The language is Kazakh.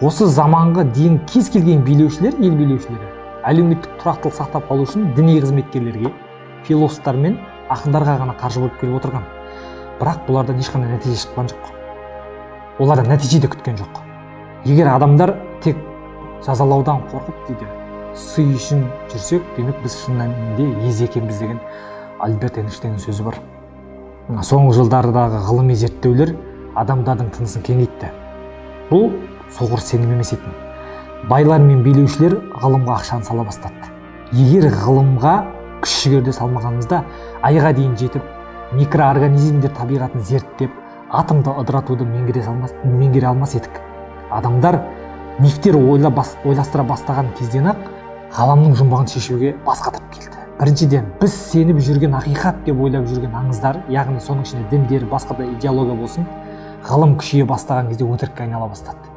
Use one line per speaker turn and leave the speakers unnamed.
Осы заманға дейін кез келген билеушілер, ел билеушілері әлеуметтік тұрақтылық сақтап қалу үшін діни қызметкерлерге, философтар мен ақындарға ғана қаржы бөліп келіп отырған. Бірақ бұлардан ешқандай нәтиже шыққан жоқ. Олардан нәтиже де күткен жоқ. Егер адамдар тек жазалаудан қорқып дейді, сый үшін жүрсек, демек біз шын мәнінде ез екенбіз деген Альберт Эйнштейннің сөзі бар. Соңғы жылдардағы ғылыми зерттеулер адамдардың тынысын кеңейтті. Бұл соқыр сенім емес етін. Байлар мен билеушілер ғылымға ақшаны сала бастады. Егер ғылымға күш жігерді салмағанымызда, айға дейін жетіп, микроорганизмдер табиғатын зерттеп, атомды ыдыратуды меңгере алмас едік. Адамдар мифтер ойластыра бастаған кезден-ақ ғаламның жұмбағын шешуге бас қатырып келді. Біріншіден, біз сеніп жүрген ақиқат деп ойлап жүрген аңыздар, яғни соның ішінде діндер, басқа да идеология болсын, ғылым күшейе бастаған кезде өтірікке айнала бастады.